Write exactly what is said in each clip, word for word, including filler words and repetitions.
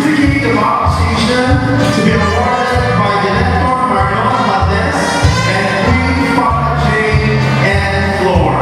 Certificate of appreciation to be awarded by Director Marlon Valdez and Queen Fatma Jane and Flor.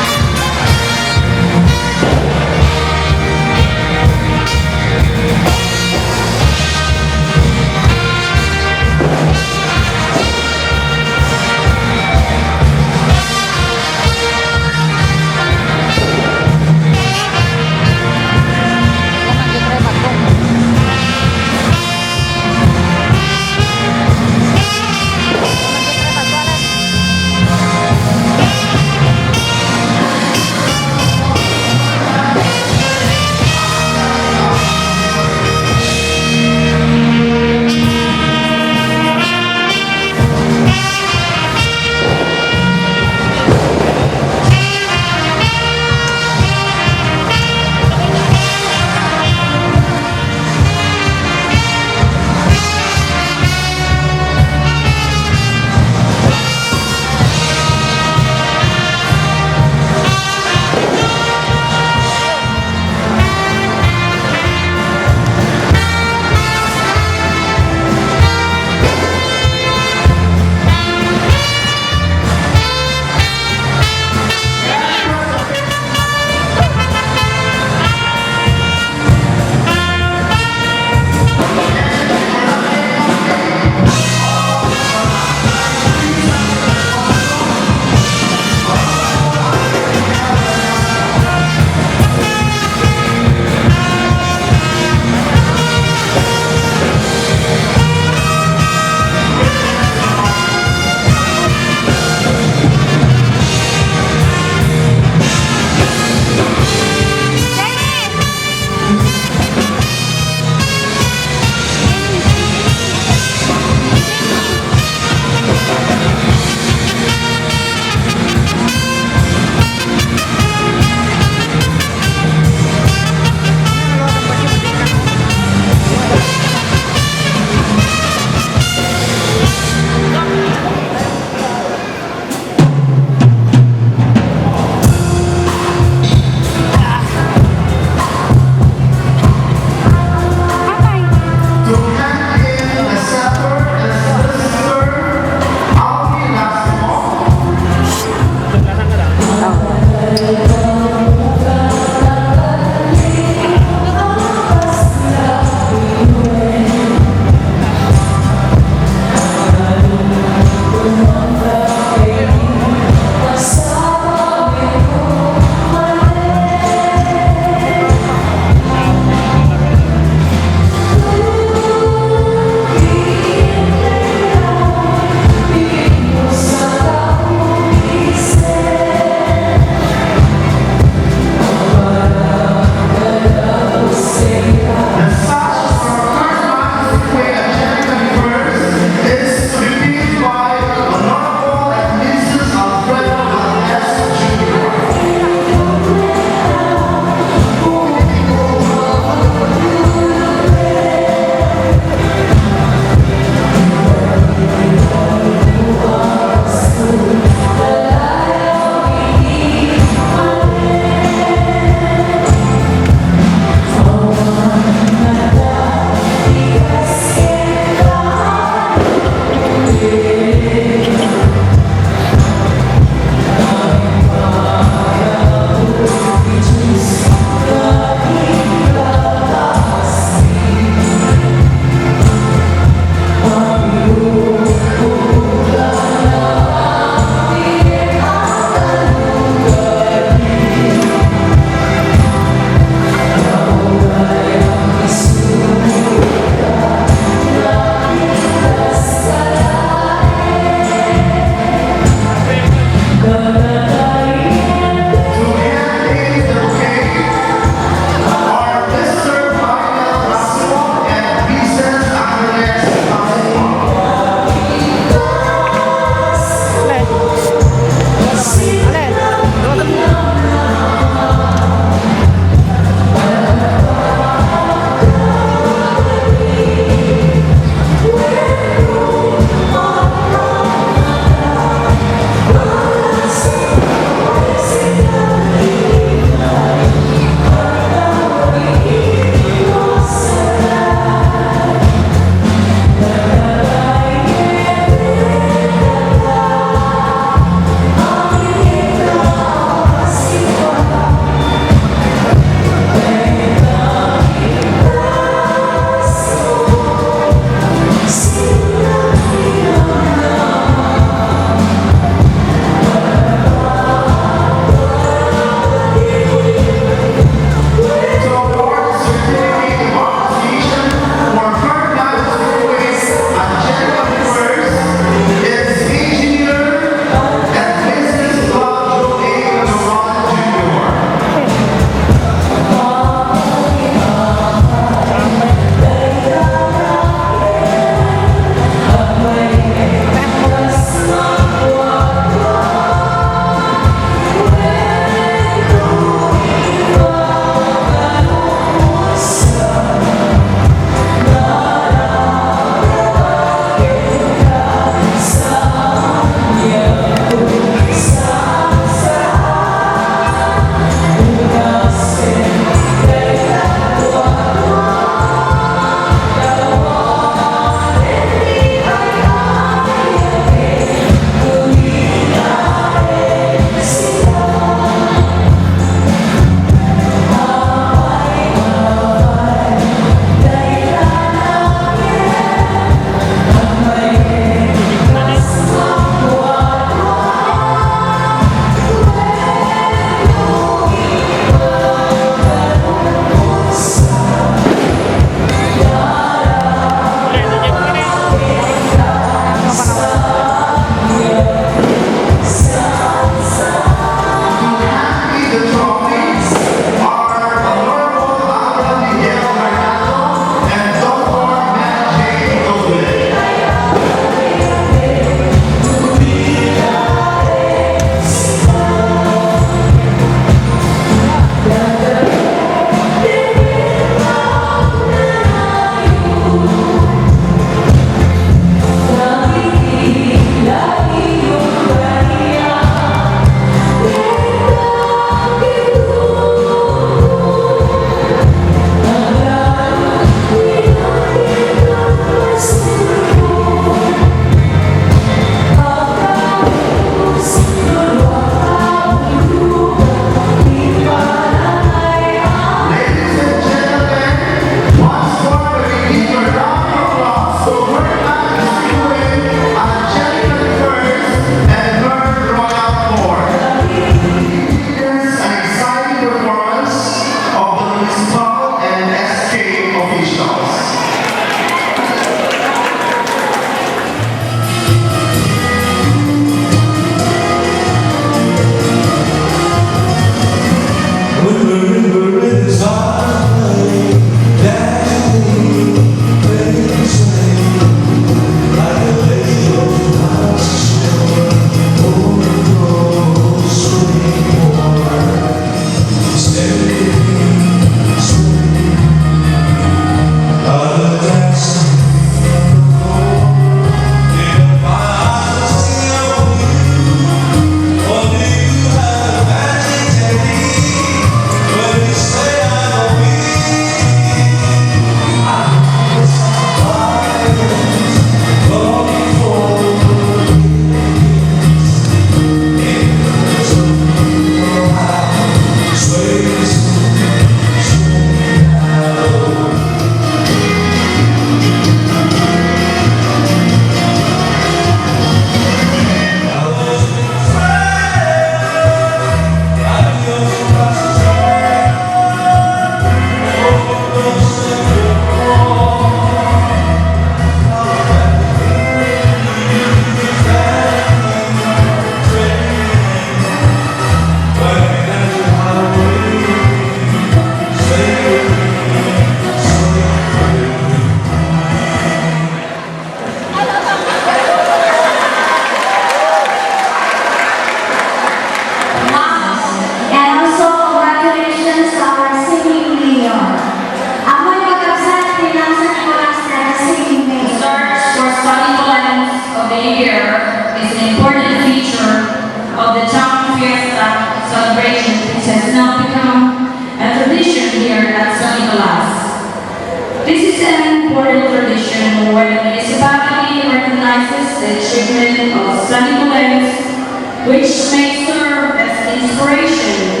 which may serve as inspiration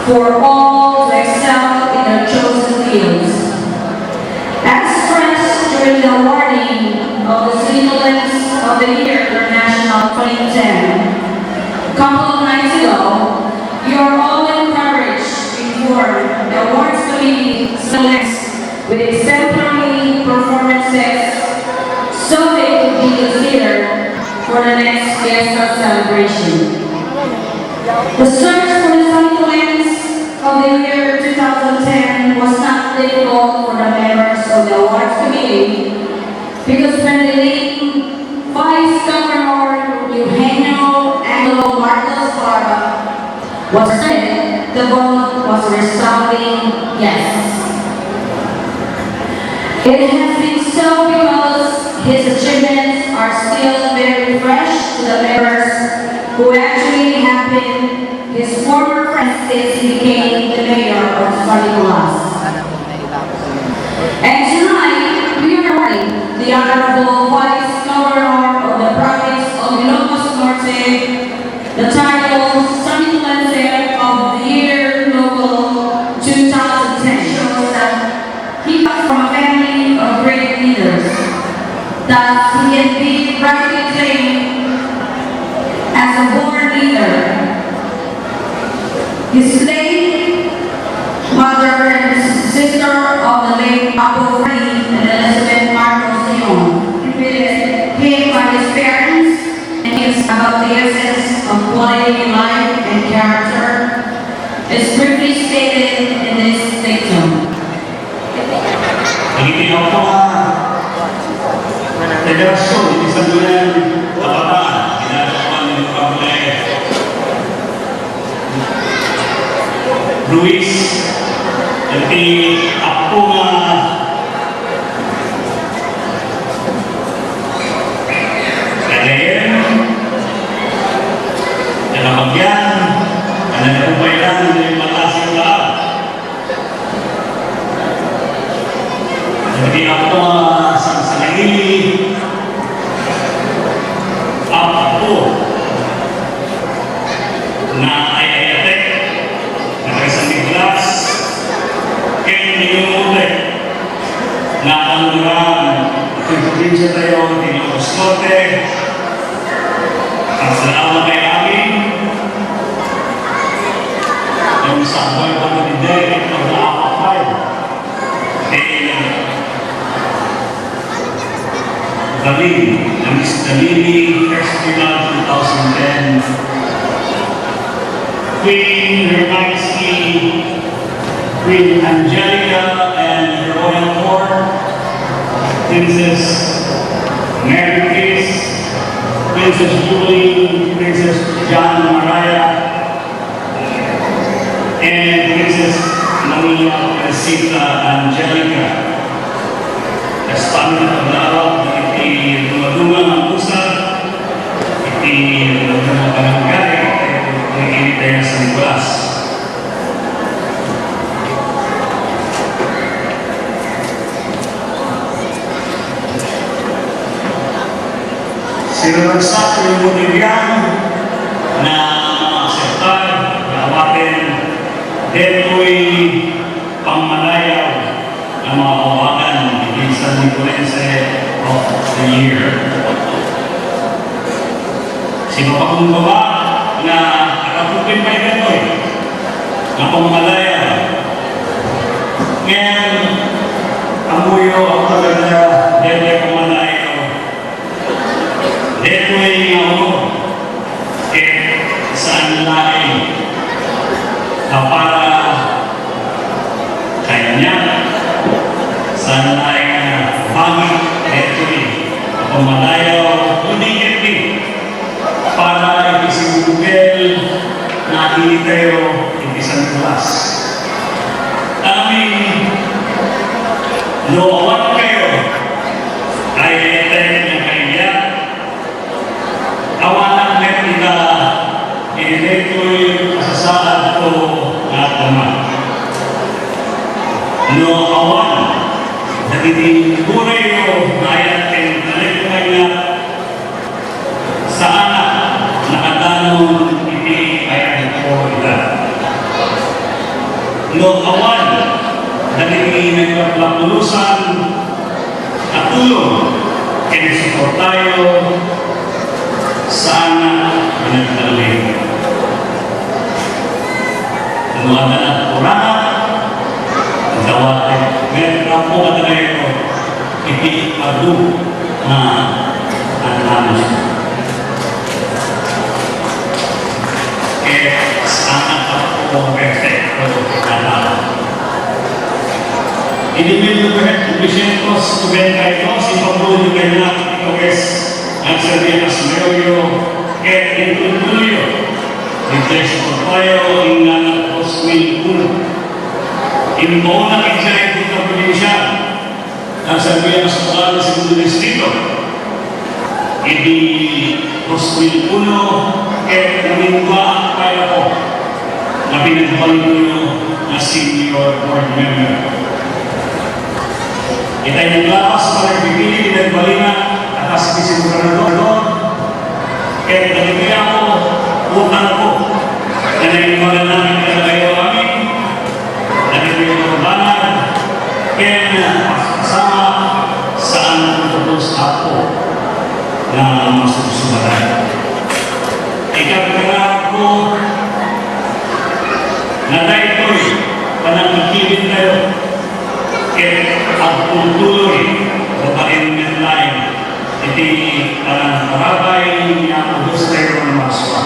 for all to excel in their chosen fields. As stressed during the awarding of the San Nicolas of the Year International twenty ten, couple of nights ago, you are all encouraged to inform the awards committee selects with exemplary performances so they could be considered for the next Fiesta celebration. The search for the San Nicolas of the Year two thousand ten was not difficult for the members of the awards committee because when the name Vice Governor Eugenio Angelo Marcos Barba was said, the vote was resounding yes. It has been so because his achievements are still very fresh to the members who actually have been his former friends since he became the mayor of San Nicolas. And tonight, we are honoring the Honorable Vice Governor of the Province of Ilocos Norte, the title San Nicolense of the Year Local two thousand ten shows that he comes from a family of great leaders. Thus, he can be rightly claimed as a born leader. His late mother and sister of the late Apo Freddy and Elizabeth Marcos Leon, treated him by his parents and is about the essence of quality life and character is briefly stated in this dictum. Dagiti ampo nga federasyon iti sangoanan a kabataan, kinalawan ni Pablo Ruiz, iti ampo nga nagayen, nagabagyan, nagapupaylan, nagpatasi nga Dagiti ampo nga sangsangili, ampo nga ay-ayatek, nga taga-San Nicolas, ken inutek nga kaluguran, iti probinsiatayo ti Ilocos Norte, Agsalamat kay amin. Ang sabay pa ni Derek, pag-aapay. Kay Dalin, ang Miss Dalini Festival two thousand ten. Queen Hermione Queen Angelica and her royal court, Princess Mary Chris, Princess Julie, Princess John Maria, and Princess Maria Crescita Angelica. Kasta met a paglaawak iti dumaduma nga pusat, iti dumaduma nga panaggaling, iti San Nicolas. Sinuragsak ni Mutibian na maakseptar nga awaten detoy pammadayaw nga maawagan iti San Nicolense of the Year. Sipapakumbaba nga nakapupin pay detoy nga pammadayaw. Ngem, ammoyo a talaga detoy pammadayaw. Detoy nga onor, ket saan laeng a para kaniak, saan laeng a bagi detoy a pammadayaw, kundi ketdi para iti simbugel nga initayo iti San Nicolas. Amin, no awan kayo, ay etek nga kaiya, aw Tulong ken suportayo, saan a nagdalin. No adda nagkurang, dawatek. Ngem ammo kadakayo iti adu nga annanos. Ket saan a perfecto nga tao. Idi mil novecientos noventa y dos, ipapulo kaniak ti kawes nga agserbi a kas mayoryo ket intuloy-tuloyyo. Iti suportayo, ingganat dos mil uno. Imbaonak idiay iti probinsya. Nagserbi a kas abogado ti Segundo Distrito. Idi dos mil uno, ket namintuaak pay, Apo, nga pinagbalinyo nga senior board member. Itay naglapas a panagpipili ti nagbalina a kas Vice Gobernador, ket dagiti, Apo, utangko nga naimbaganak kadakayo amin, dagiti banag ken paspasamak, saan a pulos, Apo, nga masubsubadan. Ikagkararagko nga daytoy panagkikirintayo ket agtultuloy babaen met laeng iti panangtarabay ni Apo Dios tayo nga Marsua.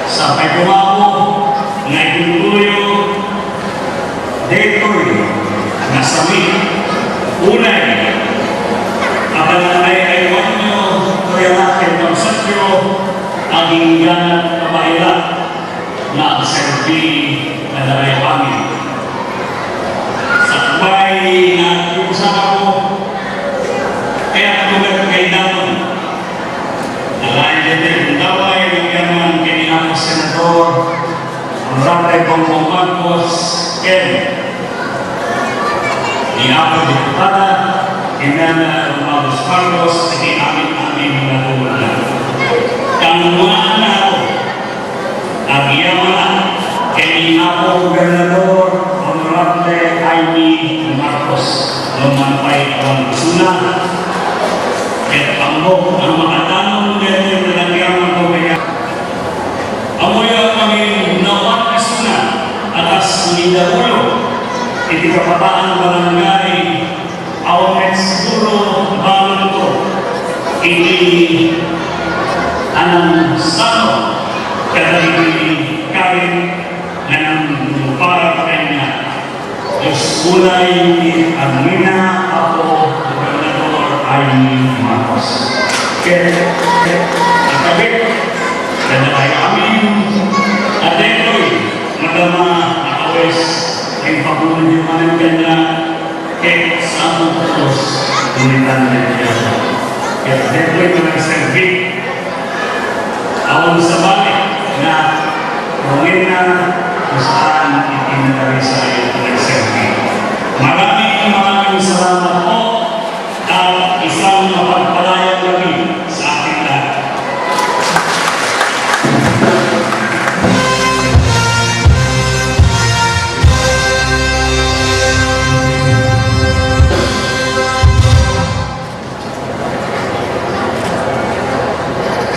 Sapay koma, Apo, nga itultuloyyo daytoy nga sami, unay a panangay-aywanyo toy anak ken kabsatyo, agingga a maila nga agserbi kadakayo amin. Sakbay nga agkikusakako, kayatko met nga idamon, alaen daytoy gundaway nga agyaman ken ni Apo Senador Honorable Bongbong Marcos ken ni Apo Diputada Imelda Romulus Marcos iti amin-amin nga tulongna. Kankuana, Apo, agyamanak ken ni Apo Gobernador Honorable Imee Marcos, no man pay awan isuna, ket ammok a makadanon daytoy nga nagyamanko kaniak. Ammoyo a manginnawan isuna a kas ni Daulo iti Kabataan Barangay, awan met siguro bangonto iti anansano kadagiti karit nga nangupara kaniak. Dios, unay ti amina, Apo Gobernador Imee Marcos. Ket, ket, agkabit, kadakayo amin, a daytoy madama a kawes, impabunoyo manen kaniak, ket saan a pulos, ulitan daytoy. Ket daytoy nga nagserbi, awan sabali nga ruminan no saan iti nagarisayo nga nagserbi. Maraming, maraming salamat po at isang mapagpalayang gabi sa ating lahat.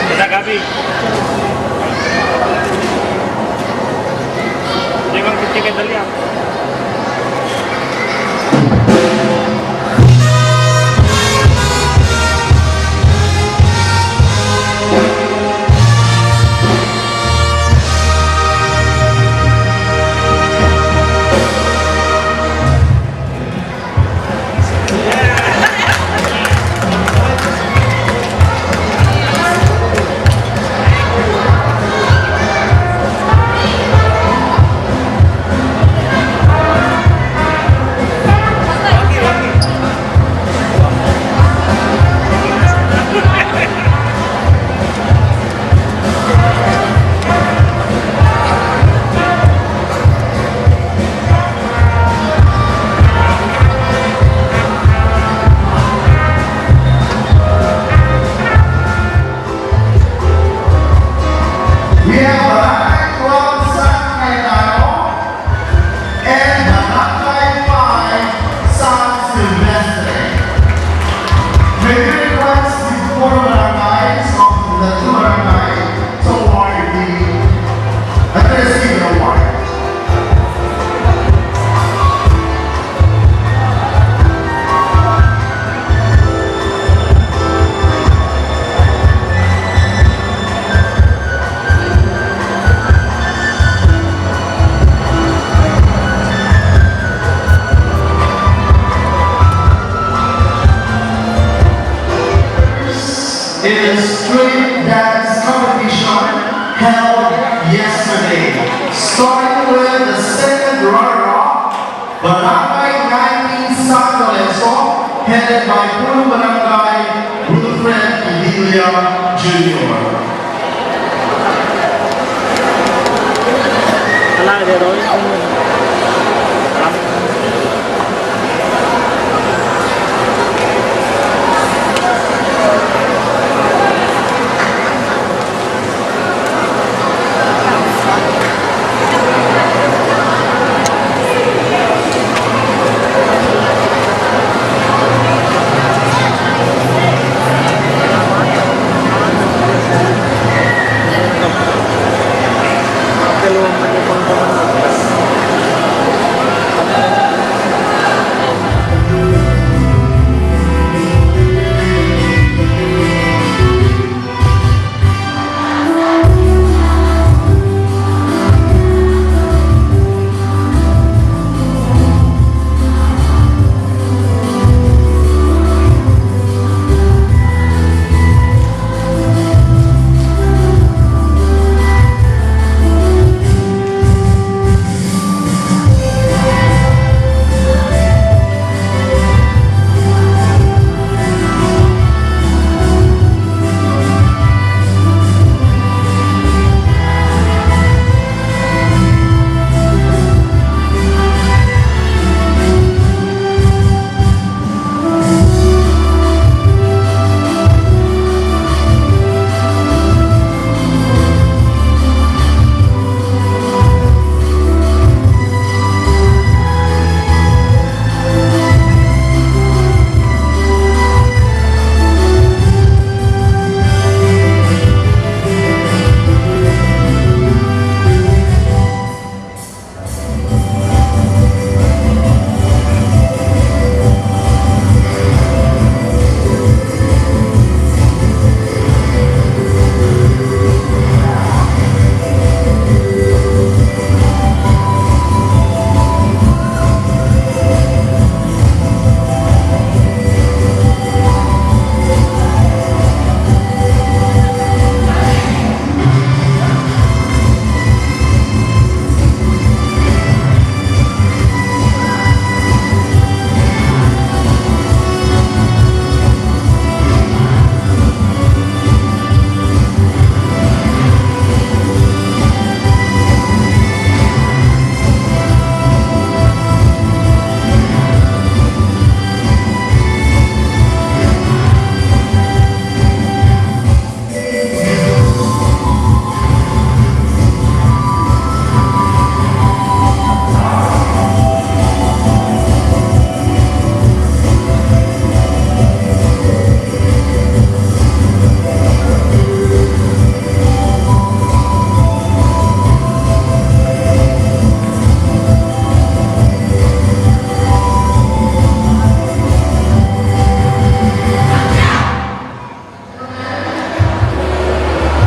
Kita gabi. Hindi bang titikit dali ah. Request the four barangays of the two barangay to award the, uh, to receive the award. In the street dance competition held yesterday, starting with the second runner-up, Barangay nineteen San Lorenzo, headed by Polo Barangay Wilfred Padilla Junior. Ala, Leroy.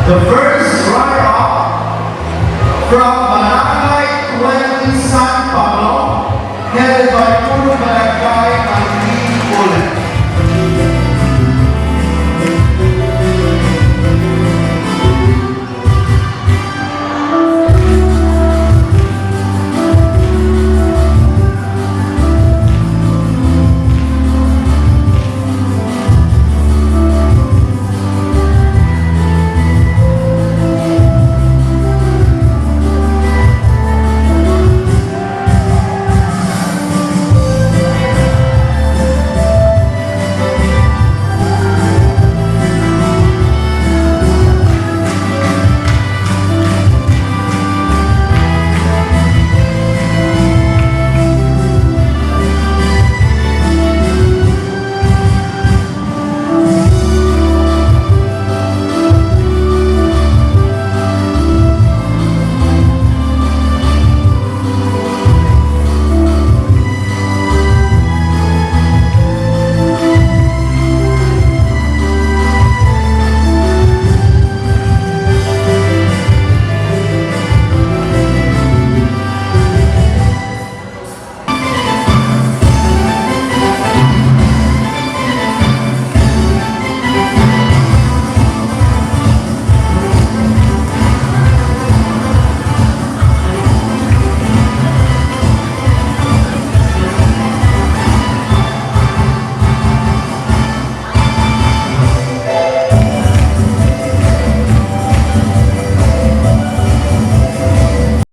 The first runner-up from